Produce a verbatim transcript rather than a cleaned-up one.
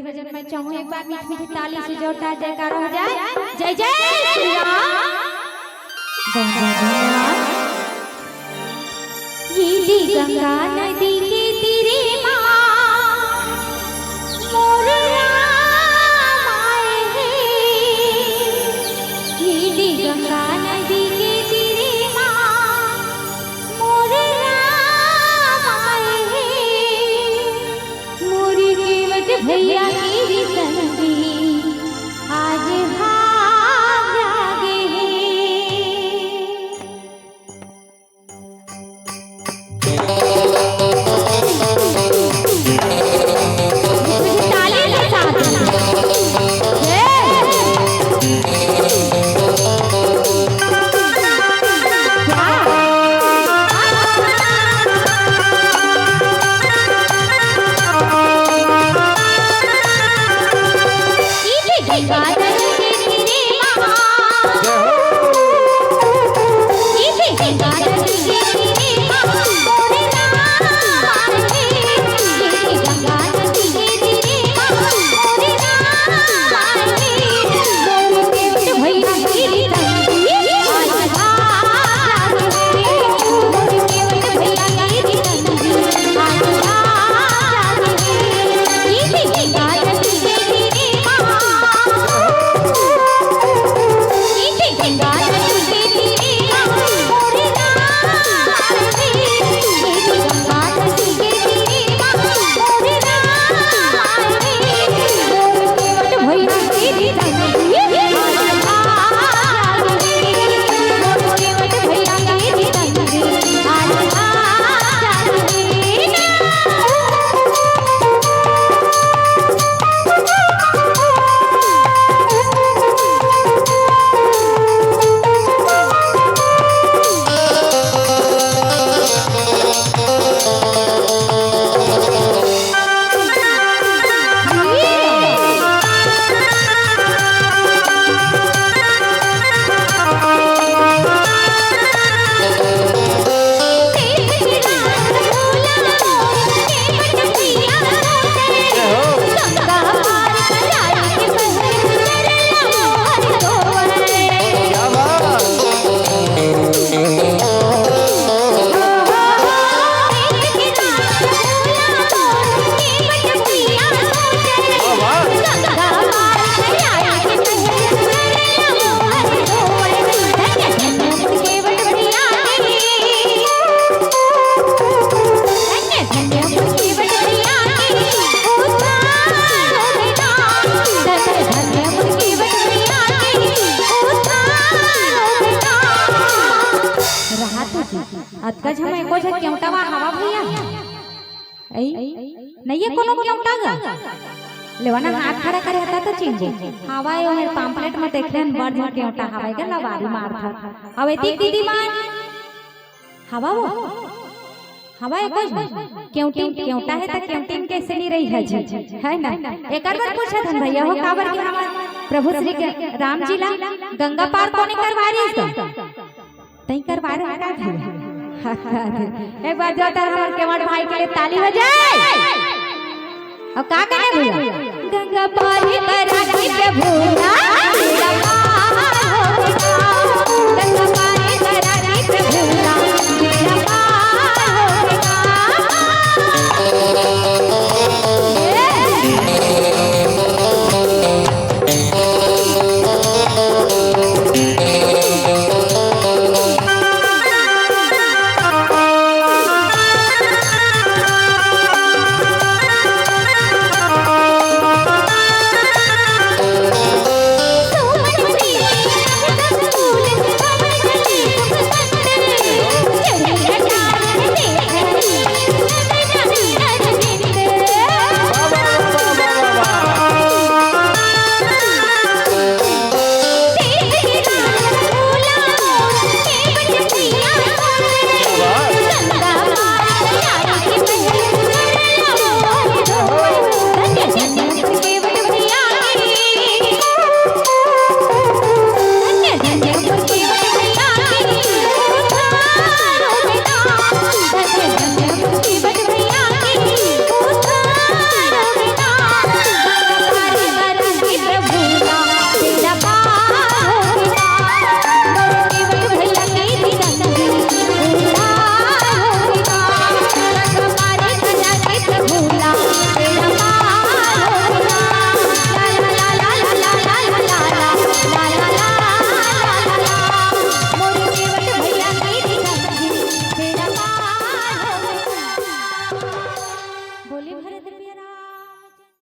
भजन में चाहूँ एक बार मीठी मीठी ताली से जोरदार जयकारा हो जाए। जय जय श्री राम। गंगा गंगा। ये दी गंगा नदी के तीरे माँ मोर राम आए हे। ये दी गंगा नदी के तीरे माँ मोर राम आए हे। मोर केवट भैया के संगी आज भाग जागे हे। ताली के साथ। जय। अतका झन एको झन केवटा वा हवा भैया? अई, नइये कोनो केवटा गा? लेवा ना हाथ खड़ा करे हता तो चिन्हबो। हवा ए ओहर pamphlet में देखे हन बड़ झन केवटा हवा ए गा लवारी मारथन। अउ एती दीदी मन हवा वो? हवा एको झन? केवटिन, केवटा हे त केवटिन कइसे नइ रही हे जी, हे ना? एकर बर पूछत हन भैया हो, काबर कि हमर प्रभु श्री ग-, राम जी ला गंगा पार कोने करवारिस गा? तई करवारे हस का भैया? एक बार जोरदार हमर केवट भाई के लिए ताली हो जाए। अउ का कहे भैया? गंगा पार करा के प्रभु ना, गंगा पार हो गया।